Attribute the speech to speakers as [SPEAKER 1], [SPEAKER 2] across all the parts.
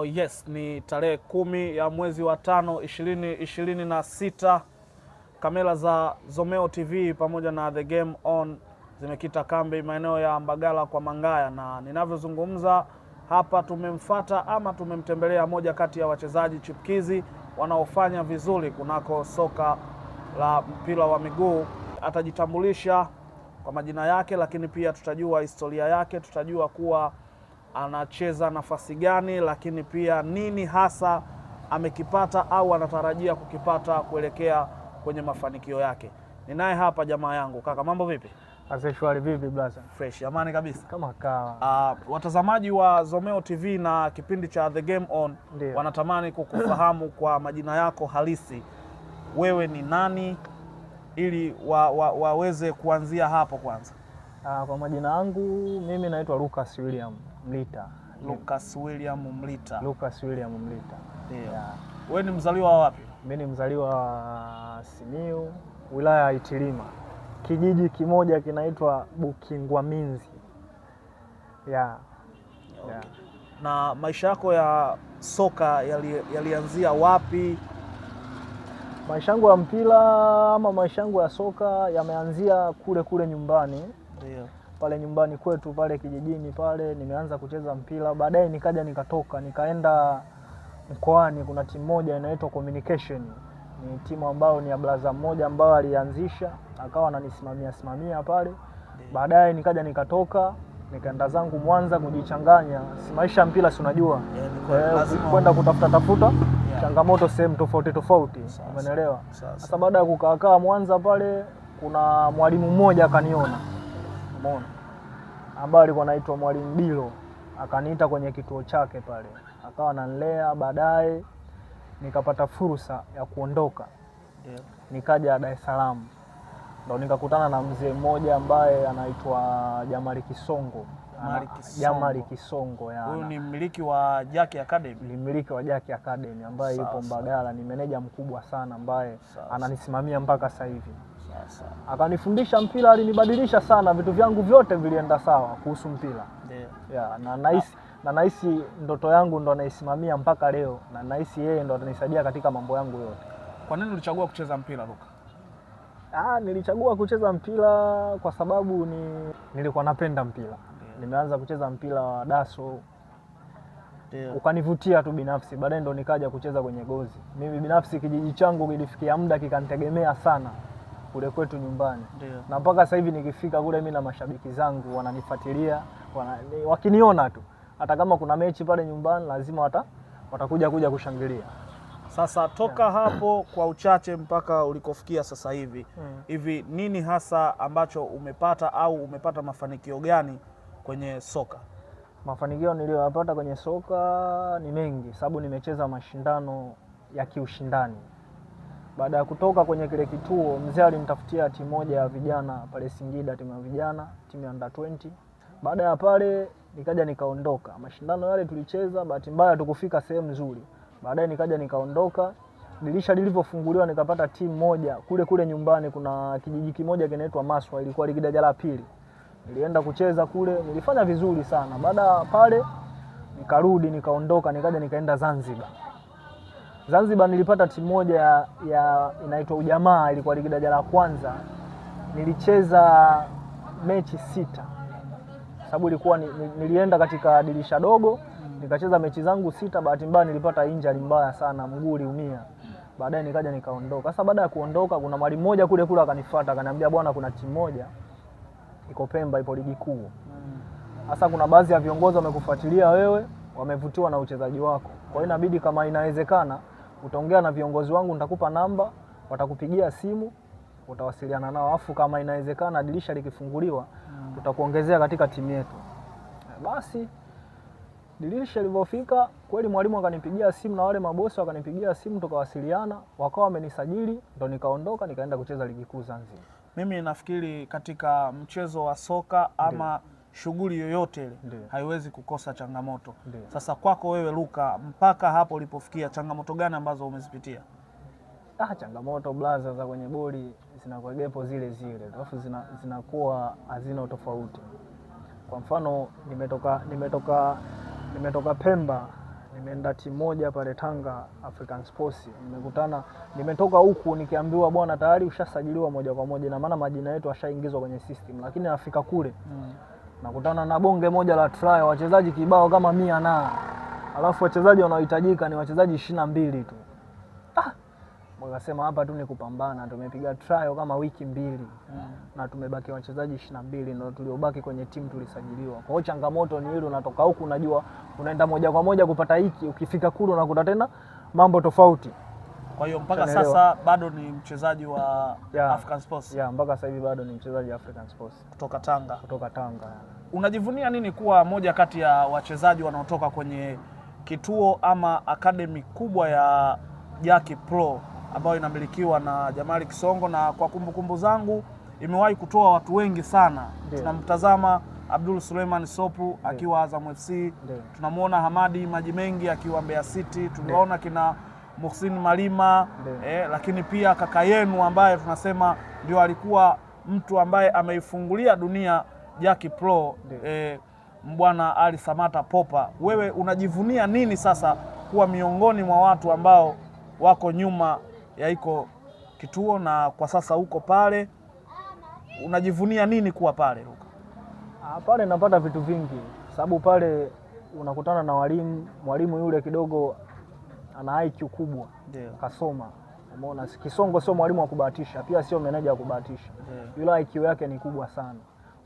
[SPEAKER 1] Oh yes, ni tarehe 10 ya mwezi wa 5 2026. Kamera za Zomeo TV pamoja na The Game On zimekita kambi maeneo ya Mbagala kwa Mangaya, na ninavyozungumza hapa tumemfata ama tumemtembelea moja kati ya wachezaji chipkizi wanaofanya vizuri kunako soka la mpira wa miguu. Atajitambulisha kwa majina yake, lakini pia tutajua historia yake, tutajua kuwa anacheza nafasi gani, lakini pia nini hasa amekipata au anatarajia kukipata kuelekea kwenye mafanikio yake. Ninaye hapa jamaa yangu. Kaka, mambo vipi?
[SPEAKER 2] Shwari, vipi blaza?
[SPEAKER 1] Fresh, amani kabisa.
[SPEAKER 2] Kama kawa.
[SPEAKER 1] Watazamaji wa Zomeo TV na kipindi cha The Game On
[SPEAKER 2] Ndiyo.
[SPEAKER 1] wanatamani kukufahamu kwa majina yako halisi. Wewe ni nani ili waweze kuanzia hapo kwanza.
[SPEAKER 2] Kwa majina yangu mimi naitwa Lucas William Mlita.
[SPEAKER 1] Lucas William Mlita.
[SPEAKER 2] Lucas William Mlita.
[SPEAKER 1] Ndio.
[SPEAKER 2] Yeah.
[SPEAKER 1] Wewe ni mzaliwa wa wapi?
[SPEAKER 2] Mimi ni mzaliwa wa Simiyu, wilaya ya Itilima. Kijiji kimoja kinaitwa Bukingwaminzi. Yeah.
[SPEAKER 1] Okay.
[SPEAKER 2] Yeah.
[SPEAKER 1] Na maisha yako ya soka yalianzia wapi?
[SPEAKER 2] Maisha yangu ya mpira ama maisha yangu ya soka yameanzia kule kule nyumbani.
[SPEAKER 1] Ndio.
[SPEAKER 2] Pale nyumbani kwetu pale kijijini pale nimeanza kucheza mpira, baadaye nikaja nikatoka nikaenda mkoani. Kuna timu moja inaitwa Communication, ni timu ambayo ni ya blaza mmoja ambayo alianzisha, akawa ananisimamia simamia pale. Baadaye nikaja nikatoka nikaenda zangu Mwanza kujichanganya, si maisha ya mpira si unajua, kwenda kutafuta tafuta changamoto sehemu tofauti tofauti, umeelewa? Sasa baada ya kukaa Mwanza pale, kuna mwalimu mmoja akaniona, umeona, ambaye alikuwa anaitwa Mwalimu Bilo, akaniita kwenye kituo chake pale, akawa ananilea. Baadaye nikapata fursa ya kuondoka, nikaja Dar es Salaam, ndo nikakutana na mzee mmoja ambaye anaitwa Jamali Kisongo. Jamali Kisongo,
[SPEAKER 1] huyu ni mmiliki wa Jaki Academy.
[SPEAKER 2] Ni mmiliki wa Jaki Academy ambaye yupo Mbagala, ni meneja mkubwa sana ambaye ananisimamia mpaka sasa hivi. Akanifundisha mpira, alinibadilisha sana, vitu vyangu vyote vilienda sawa kuhusu mpira. Yeah, na nahisi ndoto yangu ndo anaisimamia mpaka leo, na nahisi yeye ndo atanisaidia katika mambo yangu yote.
[SPEAKER 1] Kwa nini ulichagua kucheza mpira, Luka?
[SPEAKER 2] Nilichagua kucheza mpira kwa sababu nilikuwa napenda mpira. Nimeanza kucheza mpira wa daso. Ukanivutia tu binafsi, baadaye ndo nikaja kucheza kwenye gozi. Mimi binafsi kijiji changu kilifikia muda kikanitegemea sana kule kwetu nyumbani. Na mpaka sasa hivi nikifika kule mimi na mashabiki zangu wananifuatilia, wakiniona tu. Hata kama kuna mechi pale nyumbani lazima watakuja kuja kushangilia.
[SPEAKER 1] Sasa toka hapo kwa uchache mpaka ulikofikia sasa hivi, hivi nini hasa ambacho umepata au umepata mafanikio gani kwenye soka?
[SPEAKER 2] Mafanikio niliyoyapata kwenye soka ni mengi, sababu nimecheza mashindano ya kiushindani. Baada ya kutoka kwenye kile kituo, mzee alinitafutia timu moja ya vijana pale Singida, timu ya vijana, timu ya under 20. Baada ya pale nikaja nikaondoka. Mashindano yale tulicheza, bahati mbaya tukufika sehemu nzuri. Baadaye nikaja nikaondoka. Dirisha lilivyofunguliwa nikapata timu moja kule kule nyumbani, kuna kijiji kimoja kinaitwa Maswa, ilikuwa ligi daraja la pili. Nilienda kucheza kule, nilifanya vizuri sana. Baada pale nikarudi nikaondoka, nikaja nikaenda Zanzibar. Zanzibar nilipata timu moja ya inaitwa Ujamaa, ilikuwa ligi daraja la kwanza. Nilicheza mechi 6. Sababu ilikuwa nilienda katika dirisha dogo, nikacheza mechi zangu 6, bahati mbaya nilipata injury mbaya sana, mguu uliumia. Baadaye nikaja nikaondoka. Sasa baada ya kuondoka kuna mwalimu mmoja kule kule akanifuata, akaniambia bwana, kuna timu moja iko Pemba, ipo ligi kuu. Sasa kuna baadhi ya viongozi wamekufuatilia wewe, wamevutiwa na uchezaji wako. Kwa hiyo inabidi kama inawezekana utaongea na viongozi wangu, nitakupa namba, watakupigia simu, utawasiliana nao. Afu kama inawezekana dirisha likifunguliwa, tutakuongezea katika timu yetu. Basi dirisha lilipofika kweli mwalimu akanipigia simu na wale mabosi wakanipigia simu, tukawasiliana, wakawa wamenisajili, ndo nikaondoka nikaenda kucheza ligi kuu Zanzibar.
[SPEAKER 1] Mimi nafikiri katika mchezo wa soka ama shughuli yoyote ile haiwezi kukosa changamoto.
[SPEAKER 2] Ndiyo.
[SPEAKER 1] Sasa kwako wewe Luka, mpaka hapo ulipofikia, changamoto gani ambazo umezipitia?
[SPEAKER 2] Changamoto blaza za kwenye boli zinakuwepo zile zile, alafu zinakuwa hazina tofauti. Kwa mfano nimetoka Pemba Nimeenda timu moja pale Tanga, African Sports. Nimekutana, nimetoka huku nikiambiwa bwana tayari ushasajiliwa moja kwa moja, na maana majina yetu ashaingizwa kwenye system, lakini nafika kule nakutana na bonge moja la trial, wachezaji kibao kama 100 na alafu wachezaji wanaohitajika ni wachezaji 22 tu. Wakasema hapa tu ni kupambana, tumepiga trial kama wiki 2 na tumebaki wachezaji 22 ndio tuliobaki kwenye timu tulisajiliwa. Kwa hiyo changamoto ni ile, unatoka huku unajua unaenda moja kwa moja kupata hiki, ukifika kule unakuta tena mambo tofauti.
[SPEAKER 1] Kwa hiyo mpaka sasa bado ni mchezaji wa African Sports?
[SPEAKER 2] Yeah, mpaka sasa hivi bado ni mchezaji wa African Sports
[SPEAKER 1] kutoka Tanga.
[SPEAKER 2] Kutoka Tanga.
[SPEAKER 1] Unajivunia nini kuwa moja kati ya wachezaji wanaotoka kwenye kituo ama academy kubwa ya Jaki Pro ambayo inamilikiwa na Jamali Kisongo, na kwa kumbukumbu zangu imewahi kutoa watu wengi sana? Tunamtazama Abdul Suleiman Sopu akiwa Azam FC, tunamuona Hamadi Maji Mengi akiwa Mbeya City, tunaona kina Muhsin Malima, lakini pia kaka yenu ambaye tunasema ndio alikuwa mtu ambaye ameifungulia dunia Jaki Pro, Mbwana Ali Samata Popa. Wewe unajivunia nini sasa kuwa miongoni mwa watu ambao wako nyuma ya iko kituo na kwa sasa uko pale? Unajivunia nini kuwa pale, Luka?
[SPEAKER 2] Pale napata vitu vingi, sababu pale unakutana na walimu. Mwalimu yule kidogo ana IQ kubwa, kasoma. Umeona, Kisongo sio mwalimu wa kubahatisha, pia sio meneja wa kubahatisha. Yule IQ yake ni kubwa sana.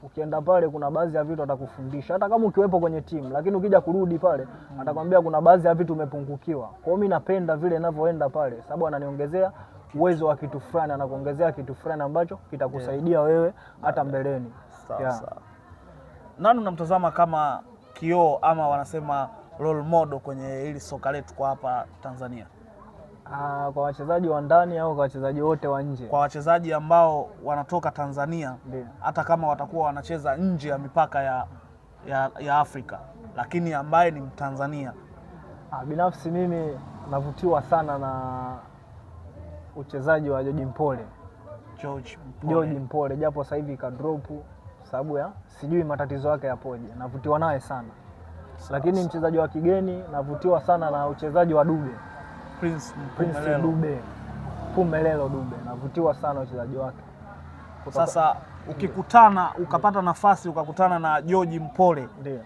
[SPEAKER 2] Ukienda pale kuna baadhi ya vitu atakufundisha hata kama ukiwepo kwenye timu, lakini ukija kurudi pale atakwambia kuna baadhi ya vitu umepungukiwa. Kwa hiyo mimi napenda vile ninavyoenda pale, sababu ananiongezea uwezo wa kitu fulani, anakuongezea kitu fulani ambacho kitakusaidia wewe hata mbeleni.
[SPEAKER 1] Sawa. Nani unamtazama kama kioo ama wanasema role model kwenye hili soka letu kwa hapa Tanzania?
[SPEAKER 2] Kwa wachezaji wa ndani au kwa wachezaji wote wa nje?
[SPEAKER 1] Kwa wachezaji ambao wanatoka Tanzania, hata kama watakuwa wanacheza nje ya mipaka ya Afrika, lakini ambaye ni Mtanzania.
[SPEAKER 2] Binafsi mimi navutiwa sana na uchezaji wa George Mpole. George Mpole, japo sasa hivi ka drop sababu ya sijui matatizo yake yapoje, navutiwa naye sana. Lakini mchezaji wa kigeni navutiwa sana na uchezaji wa Dube.
[SPEAKER 1] Prince
[SPEAKER 2] Dube, Pumelelo Dube, navutiwa sana uchezaji wake.
[SPEAKER 1] Sasa ukikutana ukapata nafasi ukakutana na George Mpole,
[SPEAKER 2] ndio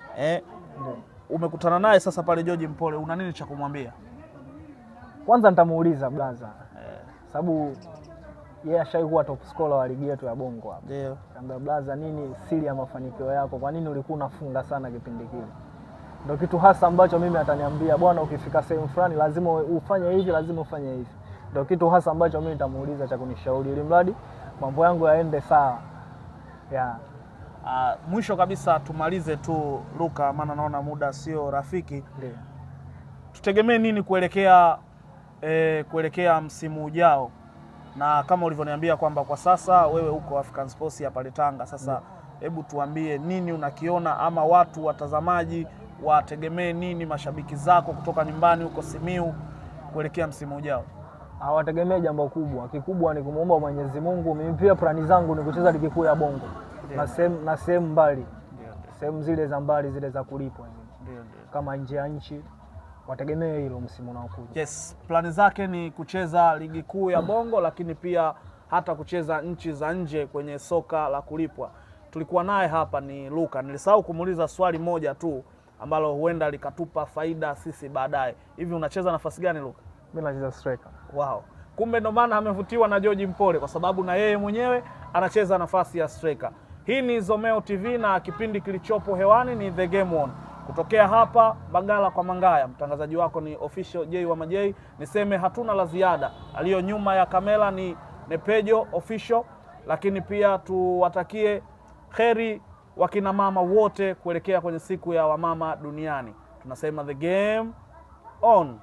[SPEAKER 1] umekutana naye sasa pale George Mpole, una nini cha kumwambia?
[SPEAKER 2] Kwanza nitamuuliza blaza, sababu yeye ashaikuwa top scorer wa ligi yetu ya Bongo hapa.
[SPEAKER 1] Ndio.
[SPEAKER 2] Nikamwambia blaza, nini siri ya mafanikio yako? Kwa nini ulikuwa unafunga sana kipindi kile? Ndio kitu hasa ambacho mimi ataniambia, bwana ukifika sehemu fulani lazima ufanye hivi, lazima ufanye hivi. Ndio kitu hasa ambacho mimi nitamuuliza cha kunishauri ili mradi mambo yangu yaende sawa. Yeah.
[SPEAKER 1] Mwisho kabisa tumalize tu Luka, maana naona muda sio rafiki.
[SPEAKER 2] Ndio.
[SPEAKER 1] Tutegemee nini kuelekea msimu ujao? Na kama ulivyoniambia kwamba kwa sasa wewe uko African Sports hapa Tanga. Sasa hebu tuambie nini unakiona, ama watu watazamaji wategemee nini, mashabiki zako kutoka nyumbani huko Simiu kuelekea msimu ujao?
[SPEAKER 2] Hawategemee jambo kubwa. Kikubwa ni kumuomba Mwenyezi Mungu. Mimi pia plani zangu ni kucheza ligi kuu ya Bongo na sehemu mbali, sehemu zile za mbali, zile za kulipwa kama nje ya nchi. Wategemee hilo msimu unaokuja.
[SPEAKER 1] Yes, plani zake ni kucheza ligi kuu ya Bongo, lakini pia hata kucheza nchi za nje kwenye soka la kulipwa. Tulikuwa naye hapa ni Luka. Nilisahau kumuuliza swali moja tu ambalo huenda likatupa faida sisi baadaye. Hivi unacheza nafasi gani Luka?
[SPEAKER 2] Mimi nacheza striker.
[SPEAKER 1] Wow. Kumbe ndo maana amevutiwa na George Mpole, kwa sababu na yeye mwenyewe anacheza nafasi ya striker. Hii ni Zomeo TV na kipindi kilichopo hewani ni The Game On. Kutokea hapa Mbagala kwa Mangaya, mtangazaji wako ni Official J wa Majei. Niseme hatuna la ziada. Aliyo nyuma ya kamera ni Nepejo Official, lakini pia tuwatakie kheri wakina mama wote kuelekea kwenye siku ya wamama duniani. Tunasema the game on.